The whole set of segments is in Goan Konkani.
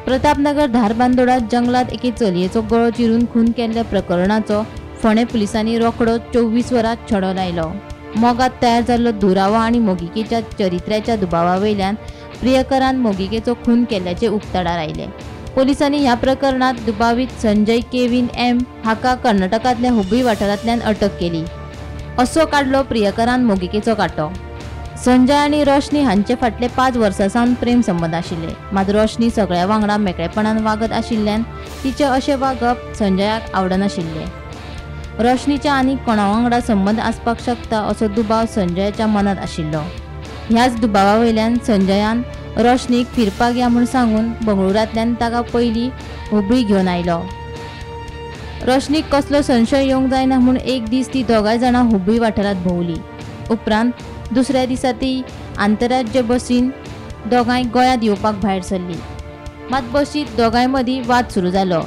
प्रतापनगर धारबांदोडा जंगलात एके चलयेचो गळो चिरून खून केल्ल्या प्रकरणाचो फोंडें पुलिसांनी रोखडो 24 वरां छडो लायलो. मोगात तयार जाल्लो दुरावो आनी मोगिकेच्या चरित्र्याच्या दुबावा वयल्यान प्रियकरान मोगिकेचो खून केल्ल्याचें उक्ताडार आयलें. पोलिसांनी ह्या प्रकरणात दुबावीत संजय केविन एम हाका कर्नाटकांतल्या हुबळी वाठारांतल्यान अटक केली. असो काडलो प्रियकरान मोगिकेचो कांटो. संजय आनी रोशनी हांचे फाटले 5 वर्सां सावन प्रेम संबंद आशिल्ले. मात रोशनी सगळ्या वांगडा मेकळेपणान वागत आशिल्ल्यान तिचें अशें वागप संजयाक आवडनाशिल्लें. रोशनीच्या आनी कोणा वांगडा संबंद आसपाक शकता असो दुबाव संजयाच्या मनांत आशिल्लो. ह्याच दुबावा वयल्यान संजयान रोशनीक फिरपाक या म्हूण सांगून बंगळुरांतल्यान ताका पयलीं हुबळी घेवन आयलो. रोशनीक कसलो संशय येवंक जायना म्हूण एक दीस ती दोगांय जाणां हुबळी वाठारांत भोंवली. उपरांत दुसऱ्या दिसा ती आंतरराज्य बसीन दोगांय गोंयांत येवपाक भायर सरली. मात बसींत दोगांय मदीं वाद सुरू जालो.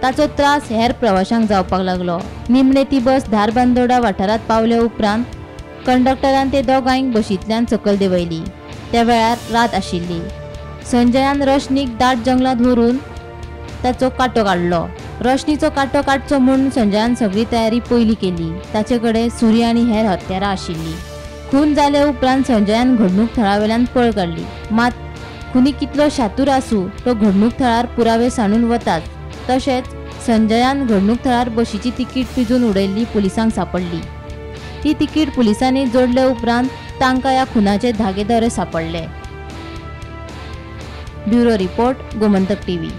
ताचो त्रास हेर प्रवाशांक जावपाक लागलो. निमणे ती बस धारबांदोडा वाठारांत पावले उपरांत कंडक्टरान ते दोगांयक बशींतल्यान सकयल देंवयली. त्या वेळार रात आशिल्ली. संजयान रोशनीक दाट जंगलांत व्हरून ताचो कांटो काडलो. रोशनीचो कांटो काडचो म्हूण संजयान सगळी तयारी पयलीं केली. ताचे कडेन सुरी आनी हेर हत्यारां आशिल्लीं. खून जाले उपरांत संजयान घडणूक थळावेल्यान पळ काडली. मात खुनी कितलो शातूर आसूं तो घडणूक थळार पुरावे सांडून वताच. तशेंच संजयान घडणूक थळार बशीची तिकीट पिजून उडयल्ली पुलिसांक सांपडली. ती तिकीट पुलिसांनी जोडले उपरांत तांकां ह्या खुनाचे धागेदोरे सांपडले. Bureau report, Gomantak TV.